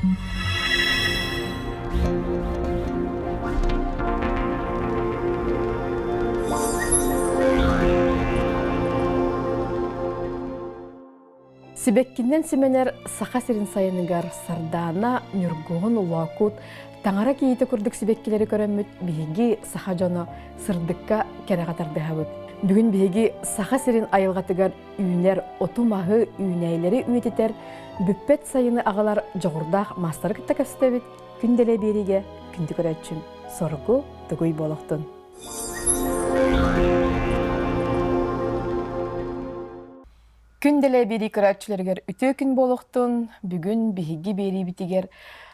Сибэккинэн симэнэр Саха сирин сайыныгар Сардаана, Ньургуһун, Улоокут, таҥара кийиитэ курдук сибэккилэри көрөммүт биһиги саха дьоно сырдыкка кэрэҕэ тардыһабыт. Бүгүн биһиги Саха сирин айылҕатыгар үүнэр оту-маһы, үүнээйилэри үйэтитэр, бүппэт сайыны аҕалар дьоҕурдаах маастары кытта кэпсэтэбит. Күн дэлэ биэриигэ күндү көрөөччүм Соргу Тугуй буолуохтун. Күн дэлэ биэрии көрөөччүлэригэр үтүө күн буолуохтун. Бүгүн биһиги биэриибитигэр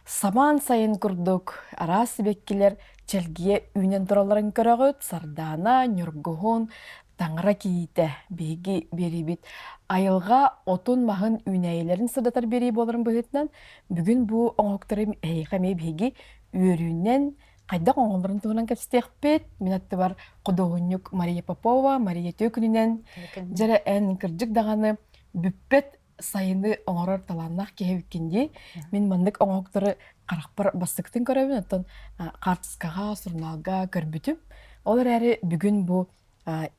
самаан сайын курдук араас сибэккилэр чэлгийэ үүнэн туралларын көрөҕүт. Сардаана, ньургуһун, таҥара кийиитэ биһиги биэриибит айылҕа отун-маһын үүнээйилэрин сырдатар биэрии буоларын быһыытынан бүгүн бу оҥоһуктары эһиэхэ эмиэ биһиги үөрүүнэн хайдах оҥоһулларын туһунан кэпсэтиэхпит. Мин аттыбар худуоһунньук Мария Попова, Мария үтүө күнүнэн дьэрэ эн кырдьык даҕаны бүппэт сайыны оҥорор талааннаах киһи эбиккин дии. Мин маннык оҥоһуктары харахпар бастакытын көрөбүн, оттон хаартыскаҕа, сурунаалга көрбүтүм. Ол эрээри бүгүн бу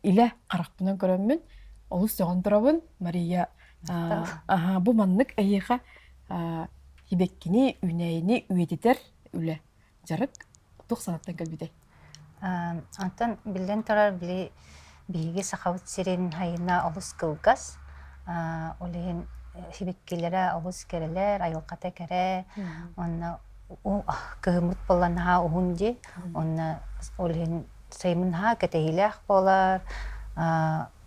илэ харахпынан көрөммүн олус сөҕөн турабын. Мария, бу маннык эйиэхэ сибэккини, үүнээйини үйэтитэр үлэ дьарык туох санааттан кэлбитэй? Онтон биллэн турар, били биһиги Сахабыт сирин сайына олус кылгас. Ол иһин сибиккилэрэ олус кэрэлэр, айылҕата кэрэ. Онно кыһыммыт буолла наһаа уһун дии. Онно ол иһин сайыммыт наһаа кэтэһиилээх буолар.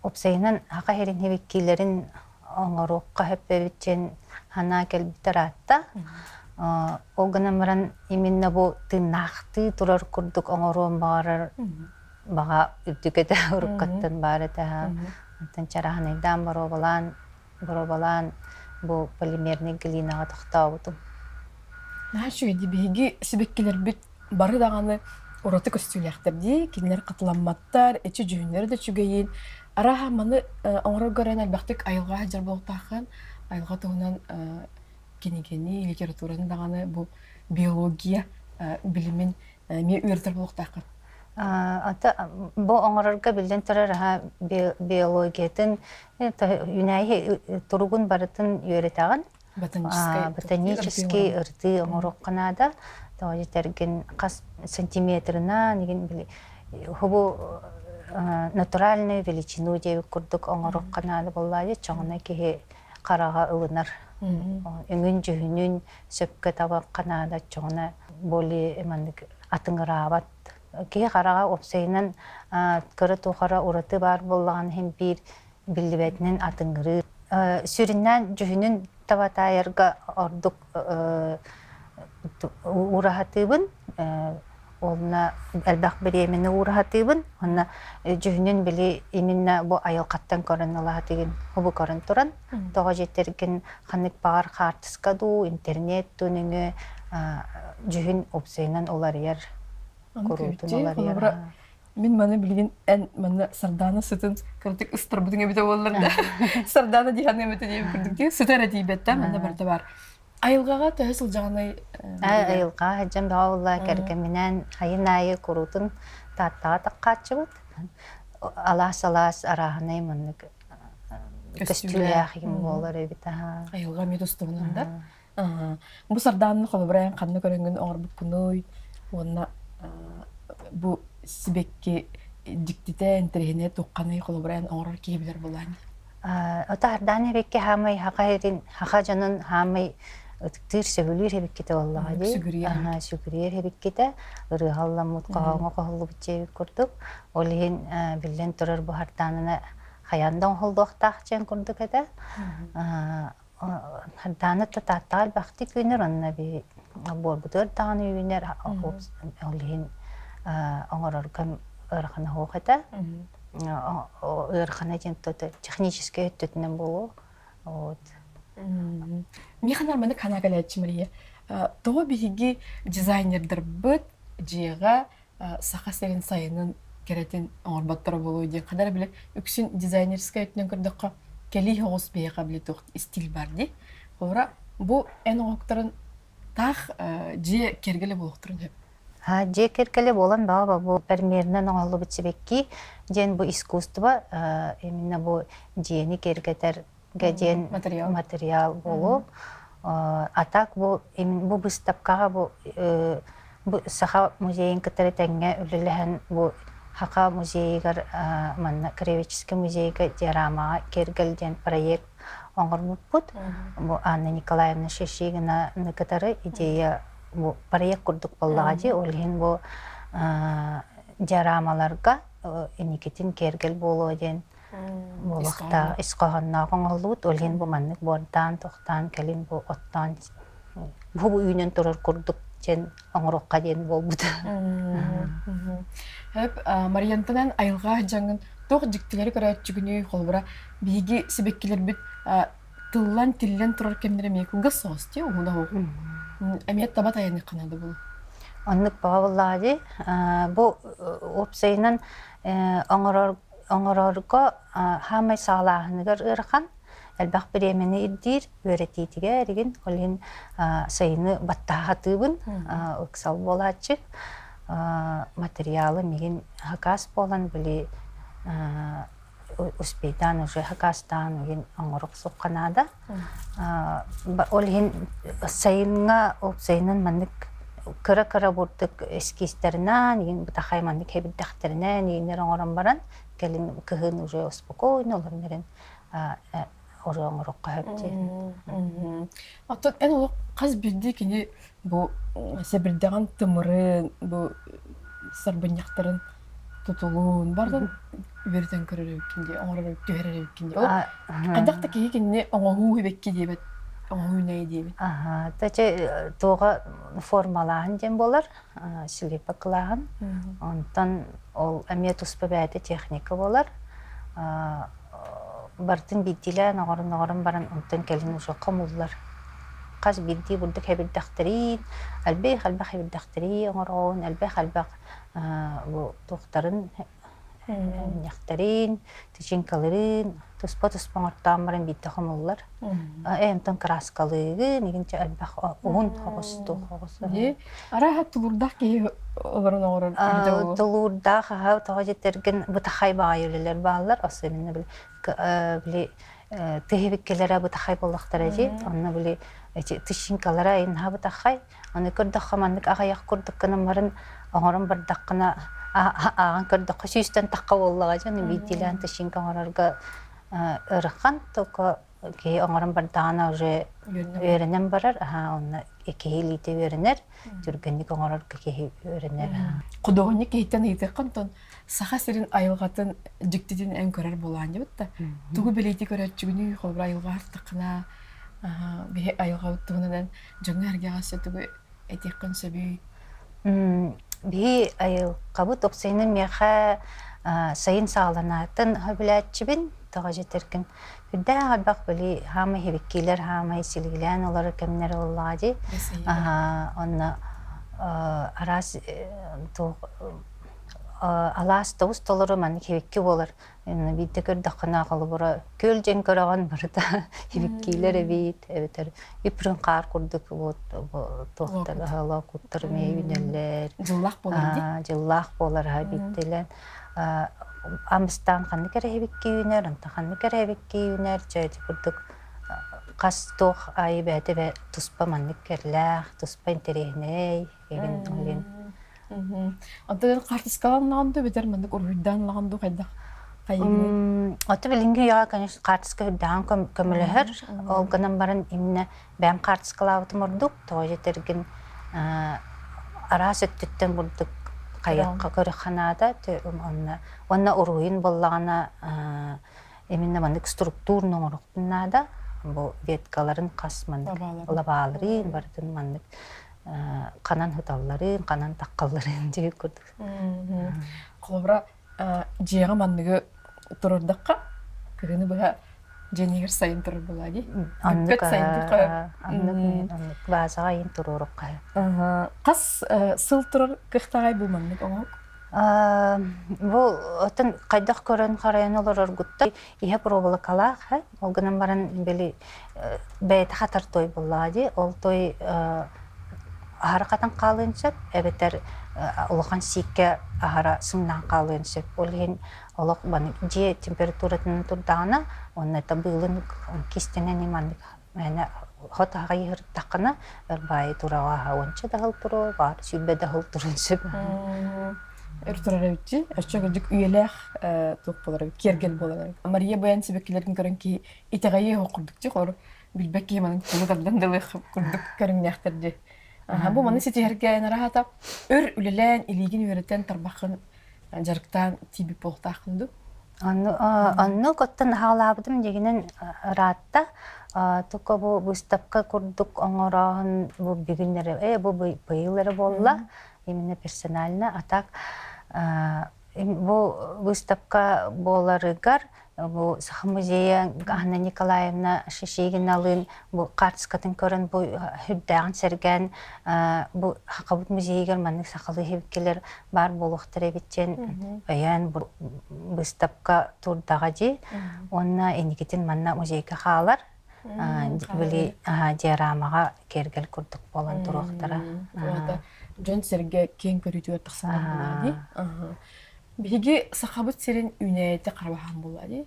Уопсайынан саха сирин сибиккилэрин оҥоруохха сөп эбит диэн санаа кэлбитэ ыраатта. Ол гынан баран именно бу тыыннаахтыы турар курдук оҥоруон баҕарар баҕа үрдүк этэ уруккаттан баар этэ. Онтон чарааһынайдаан боруобалаан боруобалаан бу полимернай глинаҕа тохтообутум. Наһаа үчүгэй дии биһиги сибэккилэрбит бары даҕаны ураты көстүүлээхтэр дии кинилэр хатыламматтар эчи дьүһүннэрэ да үчүгэйин арааһа маны оҥорорго эрэн элбэхтик айылҕа сылдьар буолуохтааххын айылҕа туһунан кинигэни литератураны даҕаны бу биология билимин эмиэ үөрэтэр буолуохтааххын. Ата бу оҥорорго биллэн турар аһа биологиятын үүнээйи туругун барытын үөрэтэҕин. Ботанический ырытыы оҥоруохха наада. Тоҕо диэтэргин хас сантиметрынан игин били хобу натуральную величину диэбит курдук оҥоруохха наада буоллаҕа чоҕуна киһи хараҕа ылынар. Өҥүн-дьүһүнүн сөпкө табахха наада чоҕуна более маннык атыҥыраабат. Киһи хараҕа уопсайынан кыра тухара ураты баар буоллаҕына иһин биир биллибэтинэн атыҥырыыр. Сүрүннээн дьүһүнүн таба таайарга ордук уураһатыыбын. Уонна элбэх бириэмэни уураһатыыбын. Уонна дьүһүнүн били именно бу айылҕаттан көрөн ылаһатыгын хубу көрөн туран тоҕо дьиэтэргин ханнык баҕар хаартыска дуу, интернет дуу нөҥүө дьүһүн уопсайынан уларыйар, куруутун уларыйар. Мин маны билигин эн манна сардаана сытын кыратык ыстарбытыҥ эбитэ буоллар да сардаана дии саныам этэ диэбит курдук дии сыта эрэ тиийбэттэ манна барыта баар. Айылҕаҕа төһө сылдьаҕыный? Айылҕаҕа сылдьан бөҕө буолла кэргэмминээн айын аайы куруутун Тааттаҕа таххааччыбыт. Алаас-алаас арааһынай маннык көстүүлээх им буолар эбит аһаа. Айылҕа эмиэ тустубунан да. Бу сардаанны холобура ханна көрөҥҥүн оҥорбуккунуй уонна бу сибэкки дьиктитэ интэриэһинэй туохханый холобура оҥорор киһи билэр буолаан. Ото ардаан эбикки хаамай хаха эрин хаха дьонун хаамай ытыктыыр сөбүлүүр эбиккитэ буоллаҕа дии. Сүгүрүйэр. Сүгүрүйэр эбиккитэ ырыаһалламмыт хоһооҥҥо хоһуллубут дьиэбит курдук. Ол иһин биллэн турар бу хардаанына хайаан да оҥоһуллуохтаах дьиэн курдук этэ. Хардааны да Тааттаҕа элбэхтик үүнэр, онно би буорбутугар даҕаны үүнэр, ол иһин оҥорорго ыарахана суох этэ. Ыарахана диэн техническэй өттүтүнэн буолуо. Вот. Миэхэ нормально ханаа кэлээччи Мария. Тоҕо биһиги дизайнердарбыт дьиэҕэ Саха сирин сайынын кэрэтин оҥорботторо буолуо диэн ханна эрэ били үксүн дизайнерскай өттүнэн көрдөххө кэлии соҕус биһиэхэ били туох стиль бар дии. Холобура бу эн оҥоһуктарын Таах дьиэ киэргэлэ буолуохтарын сөп. Дьиэ киэргэлэ буолан баҕа бу пәрмиэринэн оҥоһуллубут сибэкки диэн бу искусство именно бу дьиэни киэргэтэргэ диэн материал буолуо. А так бу бу быыстапкаҕа бу бу Саха музейын кытары тэҥҥэ үлэлэһэн бу Саха музейыгар манна Краеведческий музейга диорамаҕа киэргэл диэн проект оҥорбуппут. Бу Анна Николаевна Шишигинаны кытары идея бу проект курдук буоллаҕа дии. Ол иһин бу диорамаларга инникитин киэргэл буолуо диэн буолуохтаах ис хоһоонноох оҥоһуллубут. Ол иһин бу маннык буордаан, тохтоон, кэлин бу оттоон бу үүнэн турар курдук диэн оҥоруохха диэн буолбута. Хөп Мариянтанан айылҕа дьаҥын туох дьиктилэри көрөөччүгүнүй холобура биһиги сибэккилэрбит тыллан тиллэн турар кэмнэрэ эмиэ кылгас соҕус дии уһуна уһун эмиэ таба тайаныаххына да булу Оннук баҕа буоллаҕа дии. Бу уопсайынан оҥорор оҥорорго хаамай саҕалааһыныгар ыарахан, элбэх бириэмэни ирдиир, үөрэтиитигэр игин ол иһин сайыны баттаһа сатыыбын, ыксал буолааччы. Материалы мигин хакас буолан били успейдаан уже хакастаан игин оҥорук сукка наада. Ол иһин сайыҥҥа уопсайынан маннык кыра-кыра бурдук эскизтэринэн игин бытахай маннык хэбирдэхтэринэн игиннэр оҥорон баран кэлин кыһын уже спокойно олорон эрэн уже оҥоруохха сөп диэн. Оттон эн олох хас биирдии кини бу сэбирдэҕин тымырын, бу сарбынньахтарын тутулун барытын үөрэтэн көрөр эбиккин дии, оҥорор түһэрэр эбиккин дии. Ол хайдах да киһи кинини оҥоһуу эбикки диэбэт, оҥоһуу нэй диэбит. Аха, таче туоҕа формалааһын диэн буолар, слепоклааһын. Онтон ол эмиэ туспа бэйэтэ техника буолар. Барытын биирдиилээн оҥорон-оҥорон баран онтон кэлин уже хомуллар. Хас биирдии бурдук хэбирдэхтэрин, элбэх-элбэх хэбирдэхтэри оҥороҕун, элбэх-элбэх бу туохтарын эмньэхтэрин, тычинкаларын туспа-туспа оҥортоон баран биирдэ хомуллар. Онтон кырааскалыыгын, игинчэ элбэх уһун хоҕус туох хоҕус. Арааһа тулуурдаах киһи олорон оҥорор эбитэ буолуо. Тулуурдаах аһа тоҕо дьиттэргин бытахай баҕайы үлэлэр бааллар, особенно били били тыһыбиккэлэрэ бытахай буоллахтара дии. Онно били эти тыщинкалара инха бытахай. Аны көрдөххө маннык аҕыйах курдук гынан баран оҥорон бардаххына ааҕан көрдөххө сүүстэн тахха буоллаҕа дьон биирдиилээн тыщинка оҥорорго ыарахан только киһи оҥорон бардаҕына уже үөрэнэн барар аһаа онно киһи илиитэ үөрэнэр түргэнник оҥорорго киһи үөрэнэр. Худуоһунньук киһиттэн ыйытыахха онтон Саха сирин айылҕатын дьиктитин эн көрөр буолаан да тугу бэлиэтии көрөөччүгүнүй холобура айылҕа артаххына биһи айылҕабыт туһунан дьоҥҥо эргэҕэ өссө тугу этиэххин сөбүй? Биһи айылҕабыт уопсайынан миэхэ сайын саҕаланаатын сөбүлээччибин тоҕо дьэтэргин үрдээх элбэх били хаамай хибиккиилэр хаамай силигилээн олорор кэмнэр буоллаҕа дии. Онно араас туох алаас тобус толору маннык хибикки буолар. Биирдэ көрдөххүнэ холобура күөл дьэн көрөҕүн барыта хибиккиилэр эбит эбэтэр үп-үрүҥ хаар курдук вот туохтар лоокуттар эмиэ үүнэллэр. Дьыллаах буолар дии. Дьыллаах буолар аһа биирдилэн амыстаан ханнык эрэ хибикки үүнэр, онтон ханнык эрэ хибикки үүнэр, дьэ ити курдук хас туох аайы бэйэтэ туспа маннык кэрлээх, туспа интэриэһинэй, эгин олин. Онтон хаартыскалаан лаҕан дуу, бэтэр маннык уруһуйдаан лаҕан дуу хайдах хайыгыный? Ото билиҥҥи үйэҕэ, конечно, хаартыска үрдэҕин көмөлөһөр. Ол гынан баран именно бэйэм хаартыскалаабытым ордук. Тоҕо дьэтэргин араас өттүттэн бурдук хайыахха көрүөххэ наада. Онно уонна уруһуйун буоллаҕына именно маннык структурно оҥоруохпун наада. Бу веткаларын хас маннык лабааларын барытын маннык ханан ыталларын, ханан таххалларын диир курдук. Холобура, дьиэҕэ манныгы турардахха, кыһыны быһа дьиэнигэр сайын турар буолаа дии. Оннук оннук оннук баазаҕа айын туруорукка. Хас сыл турар кыахтааҕай бу маннык оҥоһук? Бу оттон хайдах көрөн харайан олороргуттан иһэ проволокалаах, ол гынан баран били бэйэтэ хатар той буоллаҕа дии. Ол той аһара хатан хаалыан сөп, эбэтэр улахан сииккэ аһара сымнаан хаалыан сөп. Ол иһин олох дьиэ температуратынан турдаҕына, уонна быылын кистэнэн маннык мээнэ хот аҕай ыһырдаххына, ырбаайы тураҕа уонча да сыл туруо, баар 20 да сыл туруон сөп. Өр турар эбитчи, өссө кырдьык үйэлээх туох буолар эбит, киэргэл буолар эбит. Мария Баян сибэккилэрин көрөн киһи итэҕэйиэ суох курдук дии, холобур, билбэт киһи манан тылы тардан да ылыах курдук көрүҥнээхтэр дии. Бу маны ситиһэргэ нараһата өр үлэлээн, илиигин үөрэтэн, тарбаххын дьарыктаан тиийбит буолуохтааххын дуу? Оннук оттон хаалаабытым дьигинэн ыраатта. Тука бу выставка курдук оҥорооһун бу бүгүн эрэ, бу быйыл эрэ буолла. Именно персонально. А так бу выставка буоларыгар бу Саха музейа Анна Николаевна Шишигиналыын бу хаартыскатын көрөн бу үрдээҕин сэргээн бу Хахабыт музейыгар маннык сахалыы иһибиккилэр баар буолуохтара эбит диэн өйөөн бу быыстапка турдаҕа дии уонна инникитин манна музейга хаалар били диорамаҕа киэргэл курдук буолан туруохтара. Дьон-сэргэ киэҥ көрүүтүгэр тахсан буоллаҕа дии. Биһиги Сахабыт сирин үүнээйитэ харабаһаан буолла дии.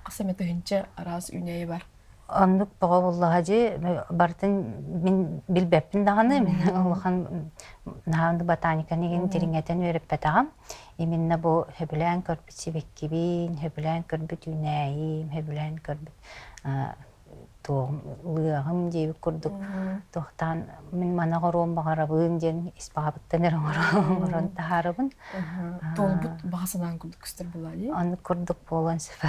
Хас эмэ тыһыынча араас үүнээйи бар. Оннук тоҕо буоллаҕа дии, барытын мин билбэппин даҕаны, мин улахан наһаа ботаниканы игин дириҥэтэн үөрэппэтэҕим. Именно бу сөбүлээн көрбүт сибэккибин, сөбүлээн көрбүт үүнээйим, сөбүлээн көрбүт туоҕум лыаҕым диэбит курдук туохтаан мин маны оҥоруом баҕарабын диэн ис баҕабыттан эрэ оҥорон таһаарабын. Туолбут баҕа санаан курдук көстөр буолаа дии. Оннук курдук буолуон сөп.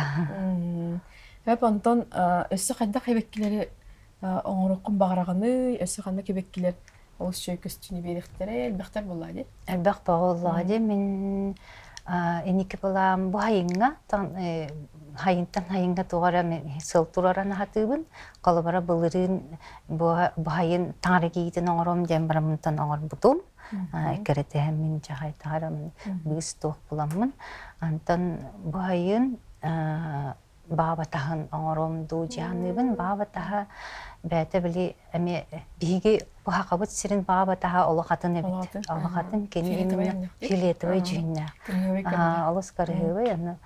Эп онтон өссө хайдах эбэккилэри оҥоруоххун баҕараҕыный? Өссө ханнык эбэккилэр олус үчүгэй көстүүнү биэриэхтэрэ, элбэхтэр буоллаа дии? Элбэх буоллаҕа дии. Мин инники былаам бу хайыҥҥа хайынтан хайыҥҥа туох эрэ сыл турарын аһатыыбын. Холобура былырыын бу хайын таҥара киитин оҥоруом диэн бараммынтан оҥорбутум. Кэрэтиһэн мин дьаһайтаҕарым быыс туох буламмын. Антон бу хайын баабатаһын оҥоруом дуу дьаныыбын. Баабатаһа бэйэтэ били эмиэ биһиги Баһакабыт сирин баабатаһа олох атын эбит. Олох атын кини именно фиолетовый дьүһүннээх. Олус кырыһыыбай аны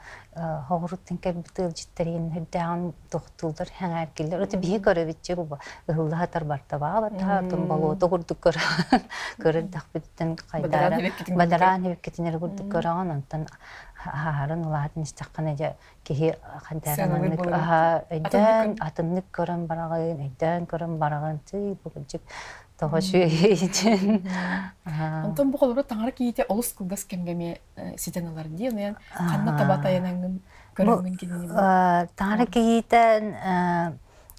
хоҕуруттан кэлбит ыалдьыттарыын үрдээҕин тохтууллар сэҥээркиллэр. Ото биһи көрөбүтчү бу ыһылла барта баабатаһа тун болуота курдук көрө көрөрдөхпүттэн хайдаара бадараан эбиккитин эрэ курдук көрөҕүн онтон хаһарын улаатын истэххинэ дьэ киһи хантаара маннык аһа өйдөөн атыннык көрөн бараҕын өйдөөн көрөн бараҕын тыы бу кырдьык тоҕо үчүгэй Онтон бу холобура таҥара киһитэ олус кылгас кэмҥэ эмиэ ситэн ылар дии онон ханна таба тайанаҥҥын көрөҥҥүн кинини таҥара киһитэ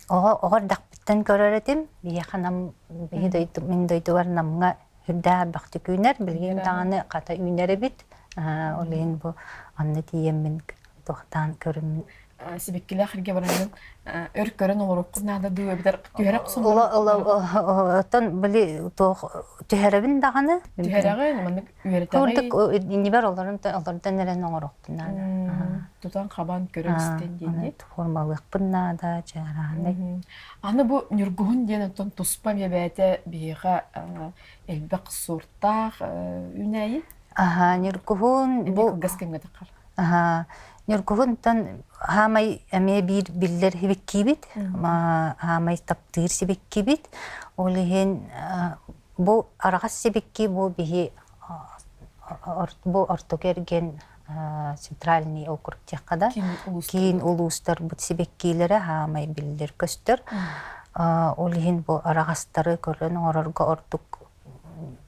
оҕо оҕо эрдэхпиттэн көрөр этим биһиэхэ нам биһи дойду мин дойдубар намҥа үрдээх элбэхтик үүнэр билигин даҕаны хата үүнэр эбит ол иһин бу онно тиийэммин туохтаан көрүммүн сибиккилээх эргэ бараҥҥын өр көрөн олоруоххун наада дуу эбэтэр түһэрэ охсон оттон били туох түһэрэбин даҕаны түһэрэҕин маннык үөрэтэҕин курдук иннибэр олорон олордон эрэн оҥоруохпун наада тутан хабан көрөн истэн диэн формалыахпын наада чаараанай Аны бу ньургуһун диэн оттон туспа эмиэ бэйэтэ биһиэхэ элбэх суортаах үүнээйи. Аһа, ньургуһун бу кылгас кэмҥэ таххар. Аһа, ньургуһунтан хаамай эмиэ биир биллэр сибиккиибит, хаамай таптыыр сибиккибит. Ол иһин бу араҕас сибикки бу биһи бу ортоку эргин центральный округ диэххэ да киин улуустарбыт сибэккиилэрэ хаамай биллэр көстөр. Ол иһин бу араҕастары көрөн оҥорорго ордук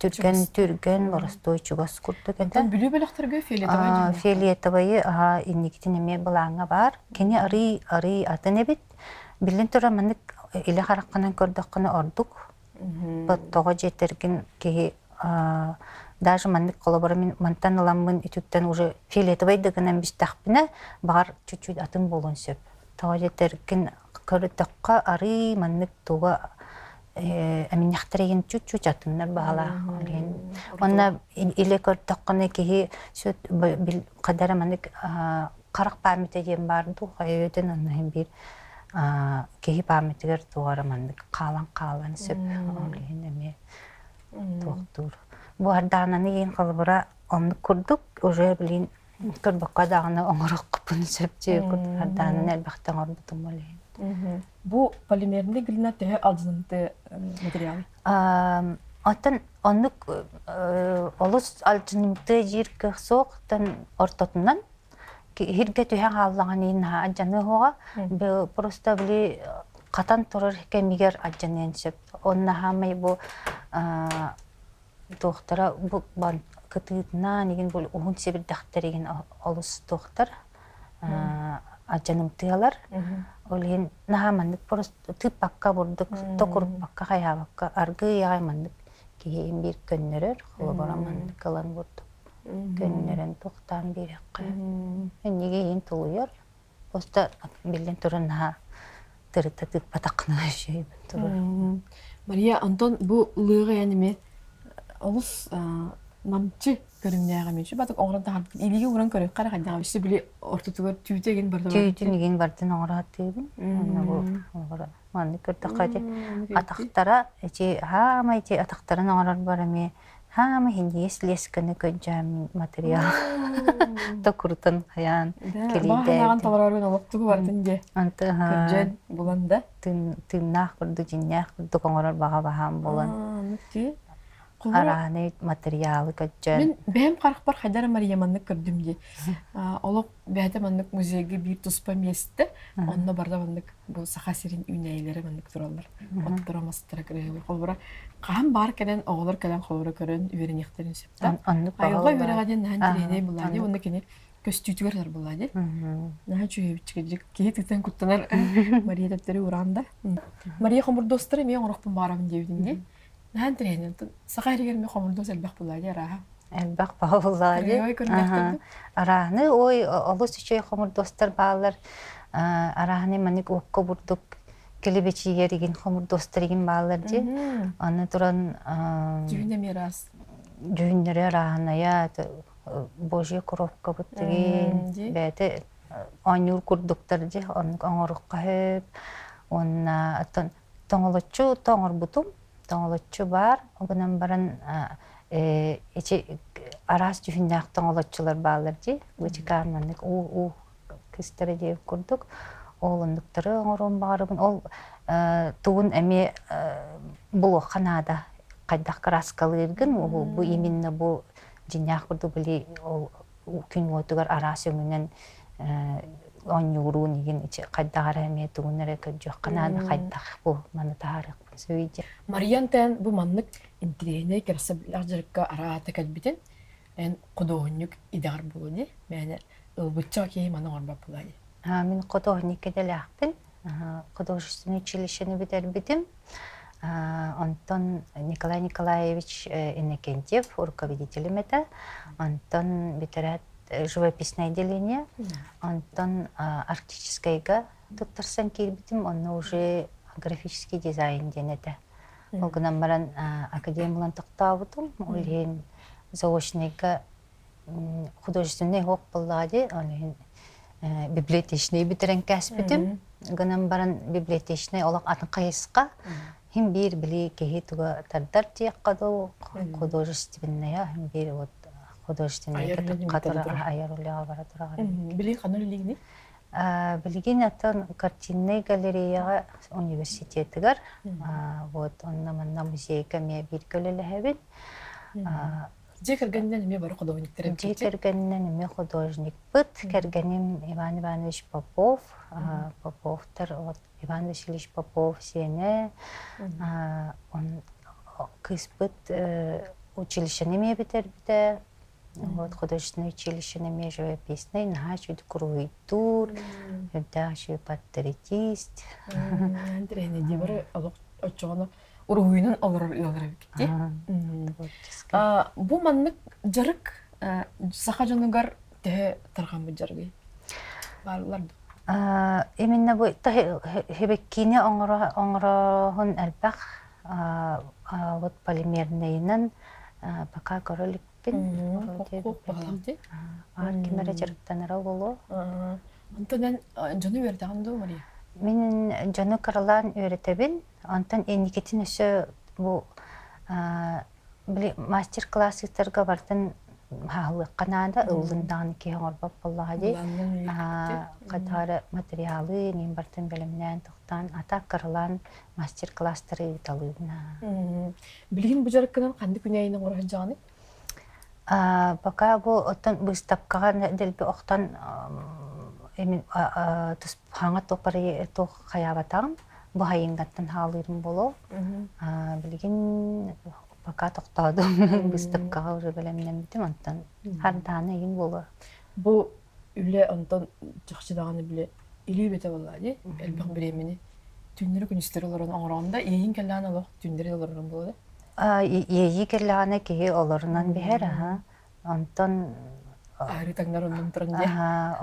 түргэн түргэн боростуой чугас курдук этэ. Бүлүү бөлөхтөргө фиолетовай Фиолетовайы аха инникитин эмиэ былааҥҥа баар. Кини арый арый атын эбит. Биллэн турар маннык илэ хараххынан көрдөххүнэ ордук Тоҕо дьиэтэргин киһи даже маннык холобура мин мантан ыламмын үтүктэн уже фиолетовай да гынан бистэхпинэ баҕар чуть-чуть атын буолуон сөп. Тоҕо дьиэтэргин көрдөххө арыый маннык туга эминньэхтэригин чуть-чуть атыннар баҕалаах. Уонна илэ көрдөххүнэ киһи сүт хадара маннык харах памяти диэн баар дуу хайа өйдөн онно биир киһи памятыгар туох эрэ маннык хаалан-хаалан сөп. Ол иһин эмиэ. Туохтуур. Бу ардаананы иин холобура оннук курдук уже билин көрбөккө даҕаны оҥороххуппун сөп дии курдук ардаананы элбэхтэ оҥорбутум ол иһин. Бу полимерный глина төһө алдьанымты материал? Оттон оннук олус алдьанымты диир кыах суох ортотунан иһиргэ түһэн хааллаҕын иһин наһаа алдьаныа суоҕа. Просто били хатан турар кэмигэр алдьаныан сөп. Онно хаамай бу туохтара бу кытыытынан игин бу уһун сэбирдэхтэр игин олус туохтар алдьанымтыалар. Ол иһин наһаа маннык просто тыыппакка бурдук токуруппакка хайаабакка аргыый аҕай маннык киһи биир көннөрөр холобура маннык ылан бурдук көннөрөн туохтаан биэрэххэ иннигэ иһин тулуйар просто биллэн туран наһаа тырыта тыыппатаххына үчүгэйбин турар. Мария, онтон бу лыыҕы эн эмиэ олус намчы көрүҥнээх эмиэ батык оҥорон таһаарбыт илиигэ ууран көрүөххэ эрэ хайдаҕа өссө били ортотугар түүтэ игин барда түүтүн игин бардын оҥороотыыбын уонна бу маннык көрдөххө ити атахтара ити хаама ити атахтарын оҥорорбор эмиэ хаама иһиндиэс лесканы көдьөөммүн материал токурутан хайаан кэлийдээбитим толорорун олохтугу бардын дьэ көрдьөн булан да тыыннаах курдук дьиннээх курдук оҥорор баҕа баһаам буолан арааны материалы көдьөөн мин бэйэм харахпар хайдара Мария маннык көрдүм дии олох бэйэтэ маннык музейга биир туспа миэстэ онно барда маннык бу Саха сирин үүнээйилэрэ маннык тураллар отторо мастара кырыһыбыр холобура хаһан баар кэлэн оҕолор кэлэн холобура көрөн үөрэниэхтэрин сөп да айылҕа үөрэҕэ диэн наһаа интэриэһинэй буоллаа дии уонна кини көстүүтүгэр ылар буоллаа дии наһаа үчүгэйбит киһи тыытан куттанар Мария төптөрү ураан да Мария хомурдуостары эмиэ оҥорохпун баҕарабын диэбитин дии наһаа интэриэһинэй саха иһигэр эмиэ хомурдуос элбэх буоллаа дии арааһа элбэх буоллаа дии арааһыны ой олус үчүгэй хомурдуостар бааллар арааһыны маннык уокка бурдук килибичийэр игин хомурдуостар игин бааллар дии аны туран дьүһүнэ эмиэ ыраас дьүһүннэрэ ырааһынайа божья коробкабыт тигин бэйэтэ оонньуур курдуктар дии оннук оҥорукка сөп уонна оттон тоҥолоччу тоҥорбутум тоҥолоччу баар гынан баран ити араас дьүһүннээх тоҥолоччулар бааллар дии бычыкаан маннык уу уу кыстара диэбит курдук ол оннуктары оҥоруон баҕарабын ол тугун эмиэ булуохха наада хайдах кырааскалыыргын бу именно бу дьиҥнээх курдук били ол күн уотугар араас өҥүнэн оонньууруун игин хайдах эрэ эмиэ тугун эрэ көрдүөххэ наада хайдах бу маны таһаарыахпын сөбүй диэн. Мариян Тэн бу маннык интириэһинэй кэрэхсэбиллээх дьарыкка араата кэлбитин эн худуоһунньук идэҕэр буолуо дии мээнэ ылбычча киһи маны оҥорбот буолаа дии. Мин худуоһунньук идэлээхпин. Художественное училищены бүтэрбитим. Онтон Николай Николаевич Иннокентьев руководителем этэ. Онтон бүтэрээт живописное отделение. Онтон арктическайга туттарсан киирбитим. Онно уже графический дизайн диэн этэ. Ол гынан баран академия булан тохтообутум. Ол иһин заочнайга художественный уһук буоллаҕа дии, ол иһин библиотечнай бүтэрэн кээспитим. Гынан баран библиотечнай олох атын хайысха. Хим биир били киһи туга тардар диэххэ дуу, художественная, хим биир вот художественныйга айар үлэҕэ бара тураҕар. Били ханна үлэлиигиний? Билигин атын картиннай галереяҕа университетыгар, вот онно манна музейга эмиэ бииргэ үлэлэһэбин. Дьиэ кэргэнинэн эмиэ бары художниктар Дьиэ кэргэнинэн эмиэ художникпыт. Кэргэним Иван Иванович Попов. Поповтар вот Иван Васильевич Попов сиэнэ. Он кыыспыт училищены эмиэ бүтэрбитэ. Вот художественное училищены эмиэ живописный, наһаа үчүгэй куруһуйдуур, үрдээх үчүгэй портретист. Интэриэһинэй дии бары олох оччоҕуна уруһуйунан олорор ыаллар эбиккит Бу маннык дьарык саха дьонугар төһө тарҕаммыт дьарыгый? Бааллар дуо? Именно бу хебеккиини оҥороһун элбэх вот полимерныйынан пока көрө иликпин. Аар ким эрэ дьарыктанара буолуо. Онтон эн дьону үөрэтэҕин дуо, Мария? Мин дьону кыралаан үөрэтэбин. Онтон инникитин өссө бу. Били мастер-класс ыытарга барытын хаһылыахха наада, ыллын даҕаны киһи оҥорбот буоллаҕа дии. Хатаары материалы нин барытын бэлэмнээн тохтоон, ата кыралаан мастер-класстары ыыталыыбын. Билигин бу дьарыккынан ханнык күнээйини оҥоро сылдьаҕыный? Пока бу оттон быыстапкаҕа дэлби охтон хаҥа туох хайаабатаҕым бу хайыҥгаттан хаалыырым буолуо. Билигин пока тохтоодум быыстапкаҕа уже бэлэмнэммитим онтон хардаана игин буолуо. Бу үлэ онтон чахчы даҕаны били илии үлэтэ буолла дии элбэх бириэмэни түүннэри күнүстэри олорон оҥороҕун да иэйиин кэллэҕинэ олох түүннэри олорорун буолуо да Иэйии кэллэҕинэ киһи олорунан биһэр аһа онтон аһары таҥнар оннун туран дии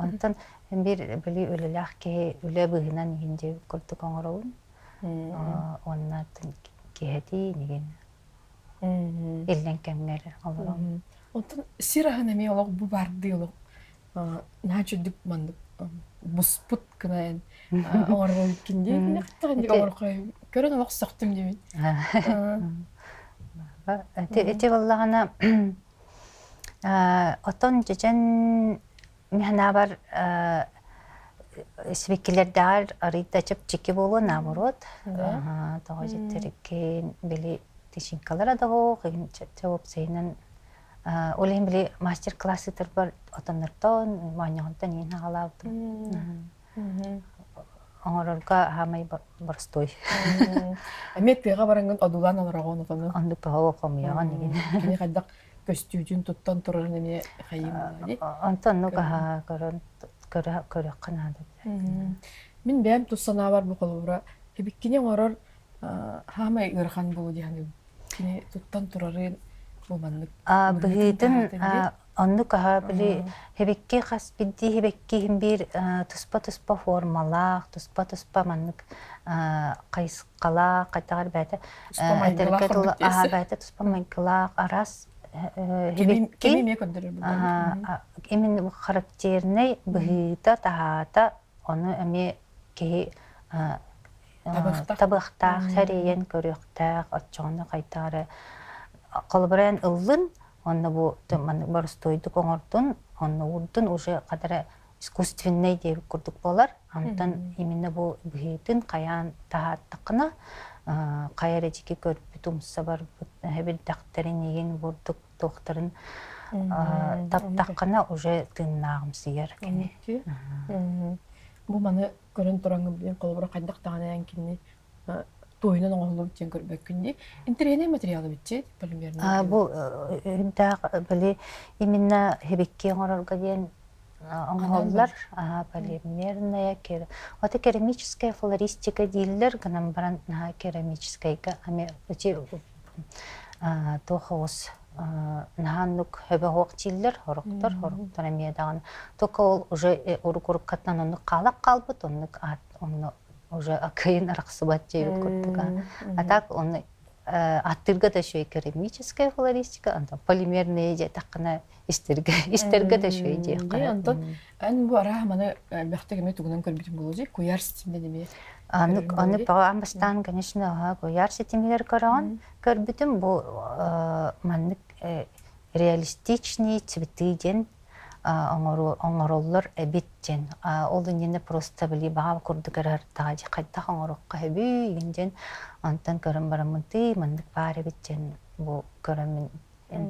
онтон биир били үлэлээх киһи үлэ быыһынан иһин дии курдук оҥоробун уонна киһэтии инигин иллэҥ кэмҥэр олорон Онтон сир аһын эмиэ олох бу баардыы олох наһаа чүрдүк маннык буспут гына оҥорор эбиккин дии көрөн олох сөхтүм диибин Ити буоллаҕына отон дьэдьэн мин санаабар сибикилэрдээҕэр арыый да чэпчэки буолуо наоборот тоҕо дьиттэриккин били тычинкалара да суох уопсайынан ол иһин били мастер-класс ыытарбар отоннортон моонньоҕонтон иин аҕалаабытым оҥорорго аһаамай боростуой эмиэ тыаҕа бараҥҥын одуулаан олороҕун отону оннук тоҕо хомуйаҕын игин кини хайдах көстүүтүн туттан турарын эмиэ хайыым буолла дии. Онтон оннук аһаа көрөн көрүөххэ наада. Мин бэйэм тус санаабар бу холобура эбиккини оҥорор хаамай ыарахан буолуо дии саныыбын. Кини туттан турарын бу маннык быһыытын оннук аһа били хебекки хас бирдии хебекки иһин биир туспа-туспа формалаах, туспа-туспа маннык хайысхалаах, хайдаҕар бэйэтэ этэргэ дылы аһа бэйэтэ туспа майгылаах араас хебекки эмиэ көрдөрөр именно характернай быһыыта таһаата ону эмиэ киһи табыахтаах сэрийэн көрүөхтээх оччоҕуна хайдах эрэ холобура эн ыллын онно бу маннык боростуойдук оҥордун онно уурдун уже хадара искусственнай диэбит курдук буолар онтон именно бу быһыытын хайаан таһааттаххына хайа эрэ дьики көрбүт умса барбыт эбирдэхтэрин игин бурдук туохтарын таптаххына уже тыыннааҕымсыйар кини бу маны көрөн тураҥҥын билин холобура хайдах даҕаны эн кинини туойунан оҥоһуллубут диэн көрбөккүн дии. Интэриэһинэй материалы биччи полимерный. Бу үрдээх били именно хибикки оҥорорго диэн оҥоһуллар полимерная это керамическая флористика дииллэр гынан баран керамическайга ами туох оҕус наһаа оннук хөбө дииллэр хорохтор хорохтор эмиэ даҕаны только ол уже урук-уруккаттан оннук хаалап хаалбыт оннук онно уже акыйын арахсыбат диэбит курдук а так он аттыырга да үчүгэй керамическая флористика онтон полимерные диэтэххинэ истэргэ истэргэ да үчүгэй диэххэ онтон эн бу арааһа маны элбэхтик эмиэ тугунан көрбүтүм буолуо дии куйаар ситиминэн эмиэ аны аны аан бастаан конечно куйаар ситимигэр көрөҕүн көрбүтүм бу маннык реалистичный цветы диэн оҥороллор эбит диэн. Ол иннинэ просто били баҕа курдук эрэ хайдах оҥоруохха сөбүй игин диэн онтон көрөн бараммын тыы маннык баар эбит диэн бу көрөммүн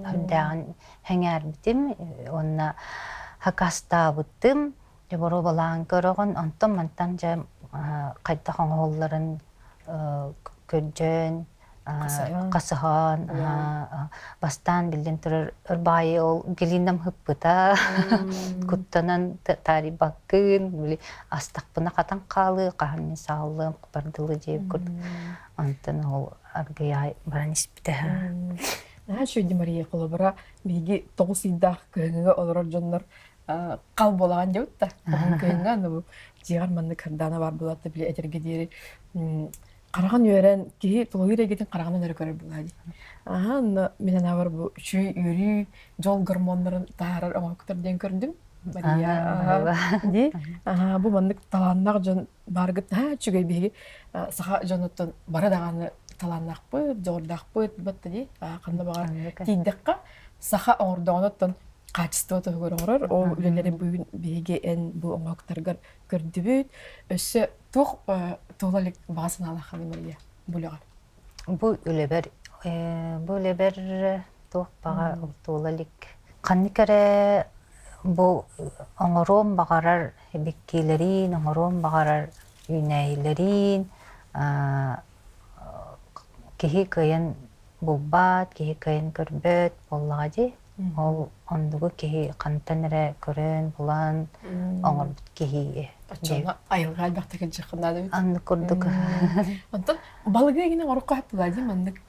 үрдээҕин сэҥээрбитим уонна хакастаабытым дьэ боруобалаан көрөҕүн онтон мантан дьэ хайдах оҥоһулларын көрдөөн хасыһан бастаан биллэн турар ырбаайы ол глинам хыппыта куттанан таарыйбаккын били астахпына хатан хаалыы хаһан мин сааллыам бардылы диэбит курдук онтон ол аргыйаай баран испитэ Наһаа үчүгэй Мария холобура биһиги 9 ыйдаах кыһыҥҥыга олорор дьоннор хал буолаҕын диэбит да кыһыҥҥа аны бу дьиэҕэр маннык хардаана баар буолаат били этэргэ диэри хараҕын үөрэн киһи тулалыыр эйгэтин хараҕынан эрэ көрөр буолаа дии. Аха, онно мин анаабар бу үчүгэй үөрүү, дьол гормоннарын таһаарар оҥоһуктар диэн көрдүм. Мария, аха, дии. Аха, бу маннык талааннаах дьон бааргыт наһаа үчүгэй биһиги саха дьонуттан бары даҕаны талааннаахпыт, дьоҕурдаахпыт батта дии. Ханна баҕар тиийдэххэ саха оҥордоҕуна хаачыстыба туһугар оҥорор. Ол үлэлэри бүгүн биһиги эн бу оҥоһуктаргар көрдүбүт. Өссө туох туола илик баҕа санаалааххыный Мария бу үлэҕэр? Бу үлэбэр бу үлэбэр туох баҕа туола илик. Ханнык эрэ бу оҥоруом баҕарар биккилэриин, оҥоруом баҕарар үүнээйилэриин киһи кыайан булбат, киһи кыайан көрбөт буоллаҕа дии. Ол оннугу киһи хантан эрэ көрөн, булан оҥорбут киһи. Оччоҕуна айылҕа элбэхтик илдьиэххин наада эбит. Оннук курдук. Онтон балыгы игинэ оҥорукка сөп буолаа дии маннык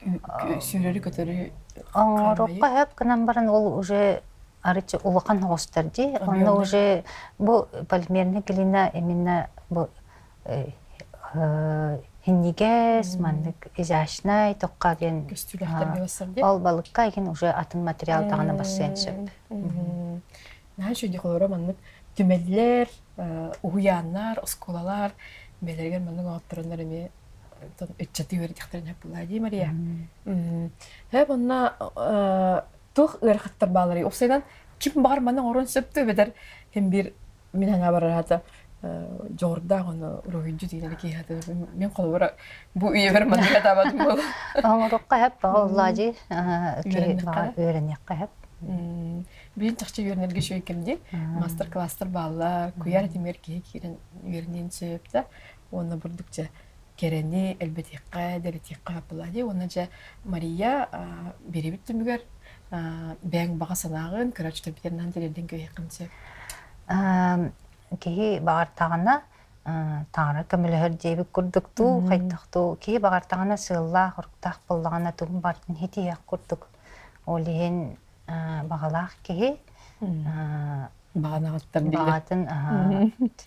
сүүрэри-көтөрү Оҥорукка сөп гынан баран ол уже арычы улахан оҕустар дии. Онно уже бу полимерная глина именно бу Хиннигээс, маннык изящнай токка диэн ол балыкка игин уже атын материал даҕаны бассыан сөп. Наһаа үчүгэй холоро маннык түмэллэр, уһуйааннар, оскуолалар бэлэригэр маннык оҥоттороннор эмиэ ыччаты үөрэтиэхтэрин сөп буолаа дии Мария. Һэ онно туох ыарахаттар баалларый? Уопсайынан ким баҕар маны оҥоруон сөп дуу эбэтэр ким биир мин санаабар аата дьоҕурдаах ону уруһуйдьу диэн киһи мин холобура бу үйэбэр маннык атаабатым буолуо. Оҥоруохха сөп оҕоллоодьи үөрэниэххэ сөп. Билин чахчы үөрэнэргэ үчүгэй кэм дии. Мастер-класстар бааллар, куйаар этимигэр киһи киирэн үөрэниэн сөп да. Уонна бурдук дьэ кэрэни элбэтиэххэ, дэлэтиэххэ сөп буолла дии. Уонна дьэ Мария биэрэбит түмүгэр бэйэҥ баҕа санааҕын, көрөөччүлэрбитин тириэрдэн кэбиһиэххин сөп. Киһи баҕартаҕына таҥара көмөлөһөр диэбит курдук дуу, хайдах дуу, киһи баҕартаҕына сыаллаах, оруктаах буоллаҕына тугун барытын ситиһиэх курдук. Ол иһин баҕалаах киһи баҕатын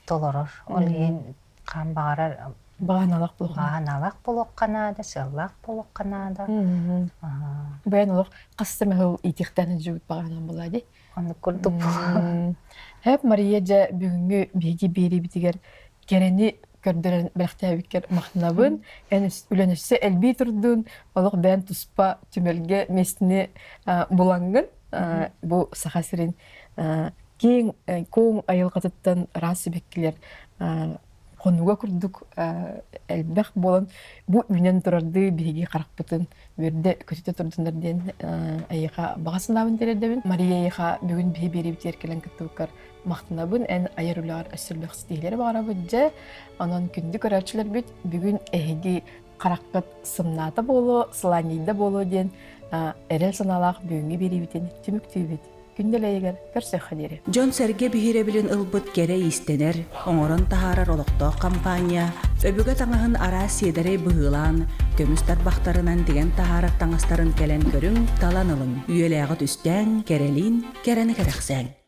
толорор. Ол иһин хаан баҕарар Баҕаналаах буолуохха баҕаналаах буолуохха наада, сыаллаах буолуохха наада. Бэйэн олох хас да сыл иитиэхтээн илдьибит баҕанан буолаа дии. Оннук курдук Хэп Мария дьэ бүгүҥҥү биһиги биэриибитигэр кэрэни көрдөрөн бэлэхтээбиккэр махтанабын. Эн үлэн өссө элбии турдун, олох бэйэн туспа түмэлгэ миэстэни булаҥҥын бу Саха сирин киэҥ куоҥ айылҕатыттан ыраас сибэккилэр хонууга курдук элбэх буолан бу үүнэн турардыы биһиги харахпытын үөрдэ көтүтэ турдуннар диэн эйиэхэ баҕа санаабын тириэрдэбин. Мария эйиэхэ бүгүн биһи биэриибитигэр кэлэн кыттыбыккар махтанабын. Эн айар үлэҕэр өссө элбэх ситиһиилэри баҕарабыт дьэ. Онон күндү көрөөччүлэрбит бүгүн эһиги хараххыт сымнаата буолуо, сылаанньыйда буолуо диэн эрэл санаалаах бүгүҥҥү биэриибитин түмүктүүбүт. Күн дэлэйигэр көрсүөххэ диэри. Дьон-сэргэ биһирэбилин ылбыт кэрэ иистэнэр, оҥорон таһаарар олохтоох компания өбүгэ таҥаһын араас сиэдэрэй быһыылаан, көмүс тарбахтарынан тигэн таһаарар таҥастарын кэлэн көрүҥ, талан ылыҥ. Үйэлээҕи түстээҥ, кэрэлиин, кэрэни кэрэхсээҥ.